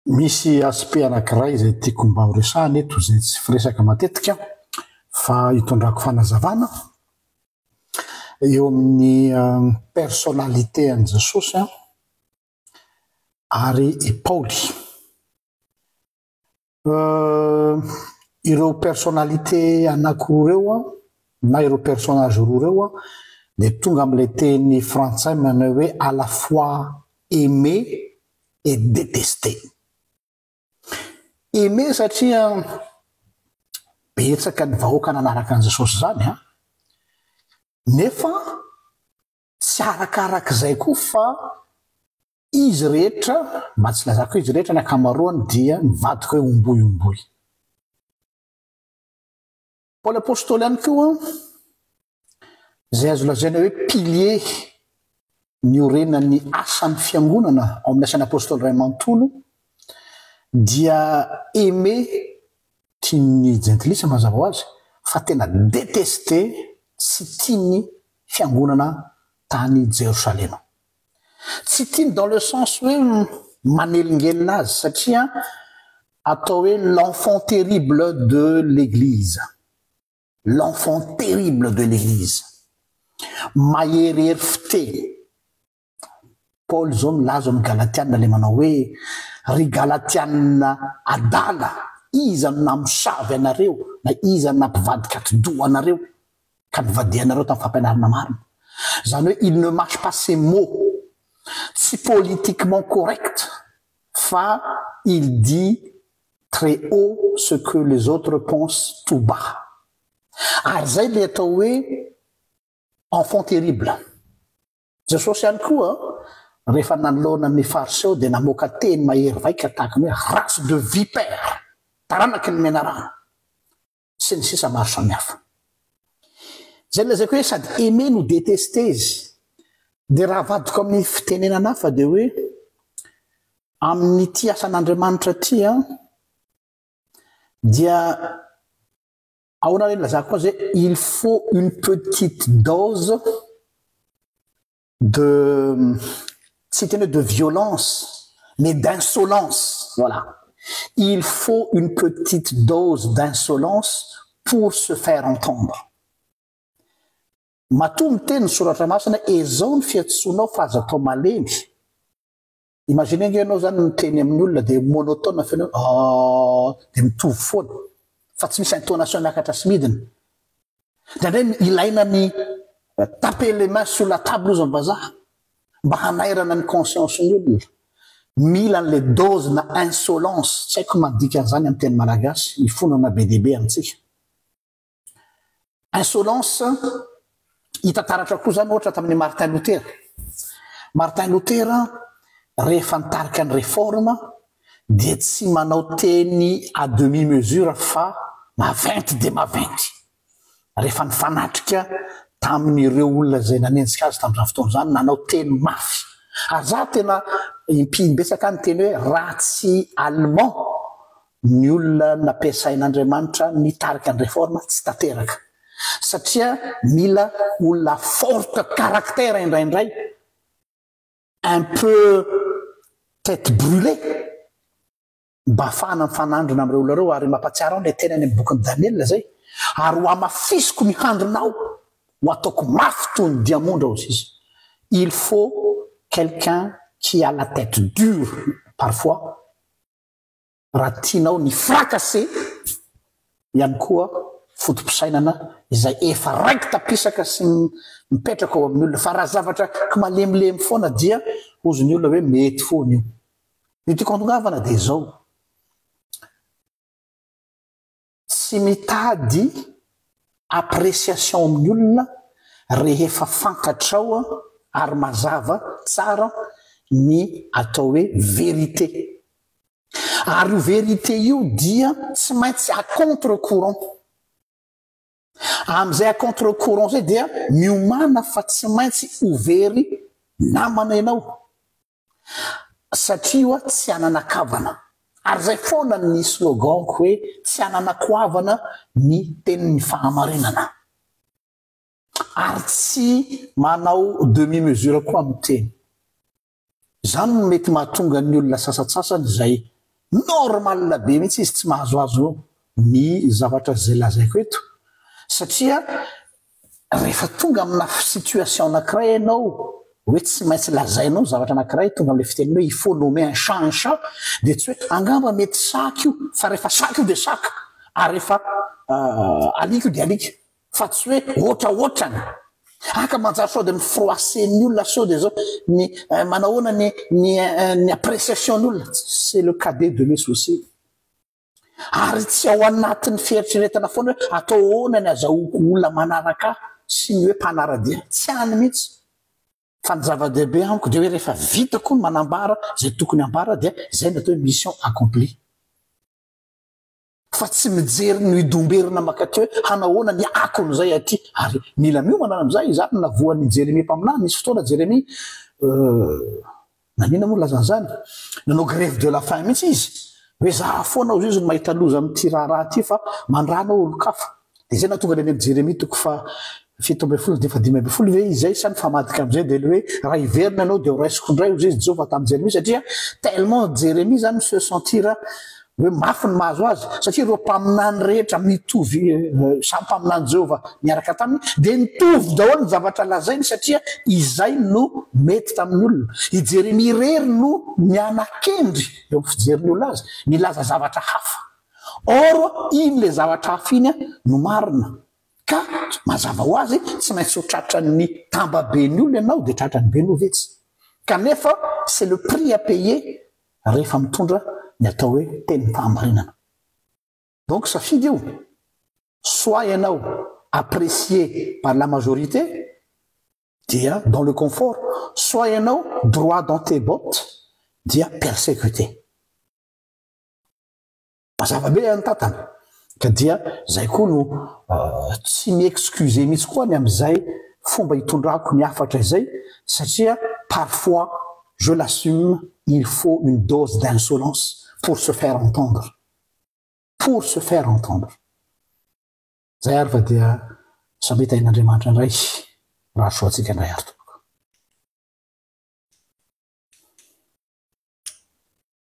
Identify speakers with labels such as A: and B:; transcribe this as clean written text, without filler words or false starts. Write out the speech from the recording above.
A: Misy aspect anankiray izay tiako mba ho resahana eto izay tsy firesaka matetika fa hitondrako fanazavana eo amin'ny personnalité an'i Jesosy ary i Paoly. Ireo personnalité anankiroa ireo na ireo personnage roa ireo dia tonga amin'ilay teny frantsay manao hoe à la fois aimé et détesté. Aimé satria betsaka ny vahoaka nanaraka an'i Jesosy izany an, nefa tsy arakarak'izay koa fa Izy rehetra, mba tsy lazako hoe izy rehetra, ny ankamaroany dia nivadika hoe omboy omboy. Paoly Apostoly ihany koa, izay azo lazaina hoe pilier niorenan'ny asan'ny fiangonana ao amin'ny asan'ny Apostoly iray manontolo, dia aimé, tian'ny jentilisa mazava ho azy, fa tena détesté, tsy tian'ny fiangonana tany Jerosalema. Tsy tiany dans le sens hoe manelingelina azy satria atao hoe l'enfant terrible de l'église, l'enfant terrible de l'église, maherihery fiteny. Paoly izao milaza ao amin'ny Galatiana ilay manao hoe ry Galatiana adala, iza no namosavy anareo na iza no nampivadika atidoha anareo? ka nivadihanareo tamin'ny fampianarana marina. Izany hoe il ne mâche pas ses mots. Tsy politiquement correct fa il dit très haut ce que les autres pensent tout bas. Ary izay ilay atao hoe enfant terrible. Jesosy ihany koa rehefa nanoloana ny Fariseo dia namoaka teny mahery vaika tahaka ny hoe race de vipère, taranaky ny menarana. sy ny sisa maro samihafa. Izay nolazaiko hoe sady aimé no détesté izy. Dia raha avadiko amin'ny fitenenana hafa dia hoe amin'ity asan'Andriamanitra ity an, dia ahoana re ny lazako azy hoe il faut une petite dose de tsy hiteny hoe de violence mais d'insolence voilà il faut une petite dose d'insolence pour se faire entendre matoa miteny ny soratra masina ezao ny fiantsoanao fa aza atao malemy Imaginez ange ianao zany miteny amin'ny olona dia monotone feno hoe ah dia mitovy foana fa tsy misy intonation miakatra sy midina. Indraindray ilaina ny taper les mains sur la table ozy ny vazaha mba hanairana ny conscience ny olona. Mila an'ilay dose na insolence, tsy haiko ny mandika an'izany amin'ny teny malagasy, ifonana be dia be amintsika. Insolence, hita taratra koa izany ohatra tamin'i Martin Luther. Martin Luther rehefa nitarika ny réforme dia tsy manao teny à demi mesure fa maventy dia maventy. Rehefa nifanatrika tamin'ireo olona izay nanenjika azy tamin'izany fotoana izany, nanao teny mafy. Ary za tena impihimbetsaka niteny hoe raha tsy allemand ny olona nampiasain'Andriamanitra nitarika ny réforme tsy tanteraka satria mila olona forte caractère indraindray, un peu tête brûlée mba hahafahana mifanandrina amin'ireo olona ireo ary mampatsiaro ahy ilay teny any amin'ny bokin'i Daniela izay ary ho hamafisiko ny handrinao ho ataoko mafy toy ny diamondra hozy izy il faut quelqu'un qui a la tête dure parfois raha tianao ny fracasser ihany koa foto-pisainana izay efa raiki-tapisaka sy mipetraka ao amin'ny olona fa raha zavatra kimalemilemy foana dia hozy ny olona hoe mety foana io. Ny tiako handongavana dia izao, tsy mitady appréciation amin'ny olona rehefa fantatrao ary mazava tsara ny atao hoe vérité. Ary io vérité io dia tsy maintsy à contre courant. Amin'izay à contre courant izay dia miomàna fa tsy maintsy ho very namana ianao. Satria oa tsy hanana kavana. Ary izay foana ny slogan-ko hoe tsy hanana koavana ny tenin'ny fahamarinana. Ary tsy manao demi mesure koa amin'ny teny. Izany no mety mahatonga ny olona sasantsasany izay. Normal be mihitsy izy tsy mahazoazo ny zavatra izay lazaiko eto satria rehefa tonga amina situation anankiray ianao hoe tsy maintsy lazainao ny zavatra anankiray, tonga amin'ilay fiteniny hoe il faut nommer un chat un chat dia tsy hoe angamba mety saka io fa rehefa saka io dia saka ary rehefa alika io dia alika. Fa tsy hoe ohatraohatrany. Aka manjary sao dia mi-froisser ny olona sao dia zao ny manahoana ny ny ny appréciation ny olona. C'est le cadet de mes soucis. Ary tsy ao anatin'ny fieritreretana foana hoe atao ahoana ny azahoako olona manaraka ahy sy ny hoe mpanara-dia. Tsy any mihitsy. Fa ny zava-dehibe amiko dia hoe rehefa vitako ny manambara izay tokony hambara dia izay no atao hoe mission accomplie. Fa tsy mijery ny midomberina makaty hoe hanahoana ny akon'izay aty. Ary mila miomana amin'izay, izany no navoan'i Jeremia mpaminany. Nisy fotoana Jeremia, nanina moa nilazany izany? Nanao grève de la faim mihitsy izy. Hoe za foana hozy izy no mahita loza amin'ity raharaha ity fa mandrana aho olon-kafa. Dia izay nahatonga ny any amin'i Jeremia toko faha 17 dia faha 15 ve izay sa nifamadika amin'izay dia ilay hoe raha hiverina ianao dia ho raisiko indray hozy izy Jehovah tamin'i Jeremia satria tellement Jeremia izany se sentir hoe mafy ny mahazo azy satria ireo mpaminany rehetra mitovy samy mpaminany Jehovah niaraka taminy dia nitovy daholo ny zavatra lazainy satria izay no mety tamin'ny olona. I Jeremia irery no niana-kendry eo amin'ny fijerin'ny olona azy nilaza zavatra hafa. Or iny le zavatra hafa iny no marina. Ka mazava ho azy tsy maintsy ho tratran'ny tambaben'ny olona ianao dia tratran'ny be no vetsy. Kanefa c'est le prix à payer rehefa mitondra ny atao hoe tenim-pahamarinana. Donc safidy io, soit ianao apprécié par la majorité dia dans le confort, soit ianao droit dans tes bottes dia persécuté. Mazava be any tantana ka dia zay koa no tsy mi-excuser mihitsy koa ny amin'izay fomba hitondrako ny hafatra izay satria parfois je l'assume il faut une dose d'insolence pour se faire entendre, pour se faire entendre. Zay ary fa dia samia tahin'Andriamanitra indray, mirary soa antsika indray ary tompoko.